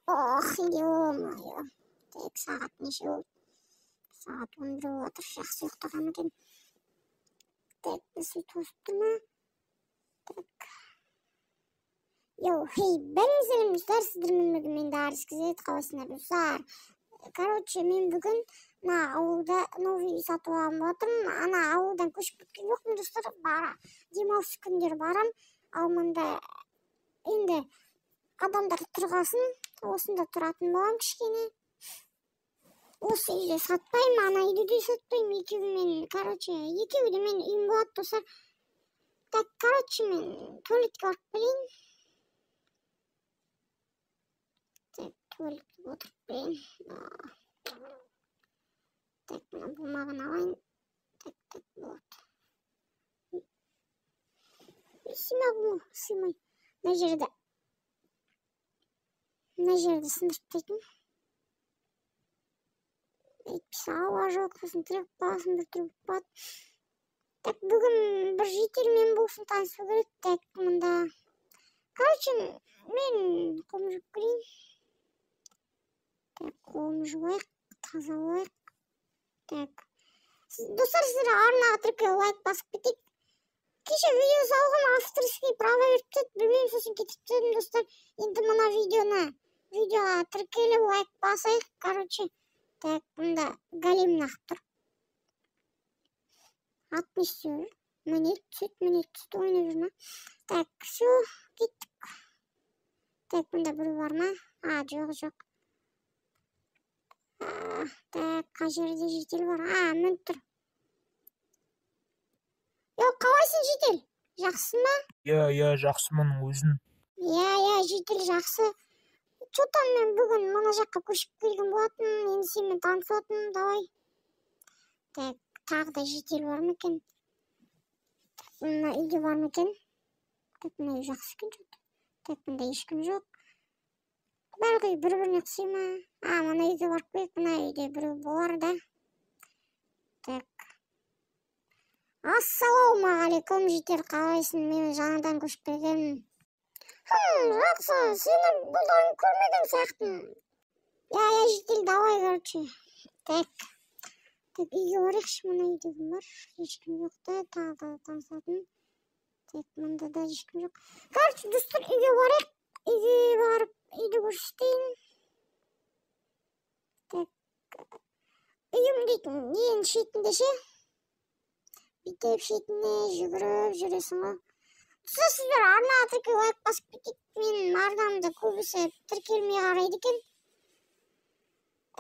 Ох, ё-моё. Так, сағат неше болды? Сағат 11 болып жатыр. Жақсы ұйықтаған екен. Так, су тосып тұр ма? Так. Йоу, хей, бәріңіз сәлем достар, сіздермен бірге мен Дарис KZ, қалайсыңдар достар? Короче, мен бүгін мына ауылда новый үй сатып алған болатынмын. Ана ауылдан көшіп кеткен жоқпын достар, бара демалыс күндері барам. Ал мында енді адамдар тұрғасын, осында тұратын боламын кішкене. Осы үйді сатпаймын, ана үйді де сатпаймын, екеуі мен, короче, екеуі де менің үйім болады достар. Так, короче, мен туалетке барып келейін. Так, туалетке отырып келейін. Так, мына бумаганы алайын. Так, так, болады. Сыймай ғой, сыймай. Мына жерді сындырып тастайтын. Әйтпесе ауа жоқ, сосын тіреп қаласың, бір түрлі болып қалады. Так, бүгін бір жительмен болсын танысу керек. Так, мында. Короче, мен қолымды жуып келейін. Так, қолымды жуайық, тазалайық. Так. Достар, сіздер арнаға тіркеліп лайк басып кетейік. Кеше видео салғым, авторский право беріп тастады, білмеймін, сосын кетіп тастадым достар. Енді мына видеоға тіркеліп лайк басайық, короче. Так, мында голем ағып тұр. Ат не істеп жүр? Міне түседі, міне түседі, ойнап жүр ма? Так, всё, кеттік. Так, мында біреу бар ма? А, жоқ, жоқ. Так, қай жерде житель бар? А, мініп тұр. Йо, қалайсың, житель? Жақсысың ба? Иә, иә, жақсымын, өзің. Иә, иә, житель жақсы. Чё там, мен бүгін мына жаққа көшіп келген болатынмын, енді сенімен танысып отырмын, давай. Так, тағы да житель бар ма екен? Так, мына үйде бар ма екен? Так, мына үй жақсы екен чё-то. Так, мында ешкім жоқ. Барлық үй бір-біріне ұқсай ма? А, мына үйге барып келейік, мына үйде біреу болар да. Так. Ассалаумағалейкум, житель, қалайсың? Мен жаңадан көшіп келгенмін. Жақсы, сені бұдан көрмеген сияқтымын. Иә, иә, житель, давай, короче. Так. Так, үйге барайықшы, мына үйде кім бар? Ешкім жоқ та, тағы да танысатын. Так, мында да ешкім жоқ. Короче, достар, үйге барайық. Үйге барып, үйді көрсетейін. Так. Үйім дейтін, ең шетінде ше? Бүйтіп шетіне жүгіріп жүресің ғой. Достар, сіздер арнаға тіркеліп лайк басып кетейік. Менің арнамды көбісі тіркелмей қарайды екен.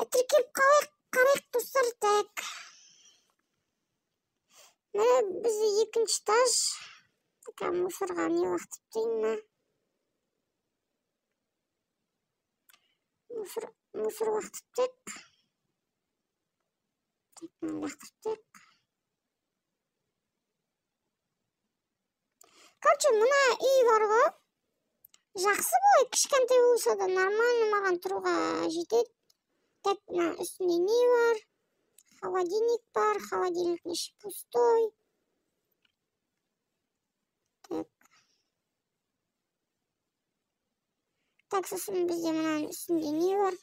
Тіркеліп қалайық, қарайық достар. Так. Міне бізде екінші этаж. Так, мусорға не лақтырып тастайын мына? Мусор лақтырып тастайық. Так, мынаны лақтырып тастайық. Короче, мына үй бар ғой. Жақсы былай, кішкентай болса да нормально маған тұруға жетеді. Так, мына үстінде не бар? Холодильник бар, холодильниктің іші пустой. Так. Так, сосын бізде мынаның үстінде не бар?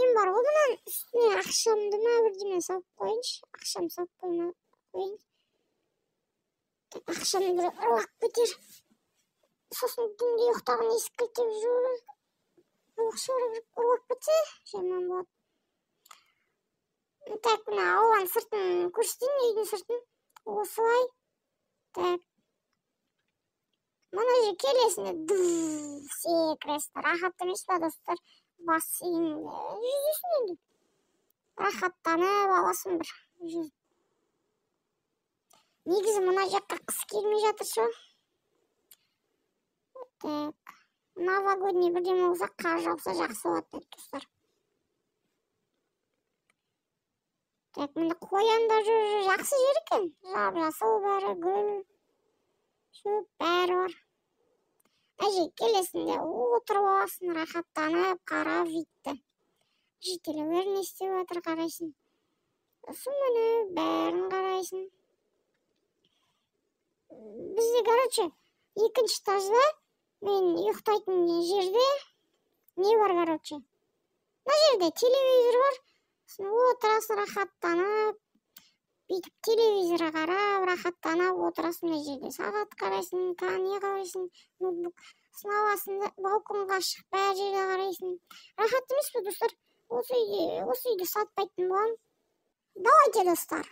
Мен бар ғой, мынаның үстіне ақшамды ма бірдеме салып қояйыншы. Ақшам салып қояйын. Так, ақшаны бір ұрлап кетер. Сосын түнде ұйықтаған есік кілттеп жүріп, ұрлап кетсе, жаман болады. Так, мына ауланың сыртын көрсетейін, үйдің сыртын. Осылай. Так. Мына жерге келесің де, секіресің. Рахат емес па, достар? Бассейн жүзесің енді. Рахаттанып аласың бір жүзіп. Негізі мына жаққа қыс келмей жатыр ше. Так, новогодний бірдеме болса, қар жауса жақсы болады еді, достар. Так, мында қояндар жүр, жақсы жер екен. Жап-жасыл бәрі, гүл, шөп бәрі бар. Әже, келесің де отырып аласың, рахаттанып, қарап видті. Жителер не істеп жатыр қарайсың. Сосын міне бәрін қарайсың. Бізде, короче, екінші этажда мен ұйықтайтын жерде Не бар, короче, мына жерде телевизор бар. Сосын отырасың рахаттанып, бүйтіп телевизор қарап, рахаттанып отырасың. Мына жерде сағат қарайсың, не қарайсың, ноутбук. Сосын аласың да, балконға шығып, бәр жерде қарайсың. Рахат емес пе, достар? Осы үйде, осы үйді сатпайтын боламын. Давайте, достар.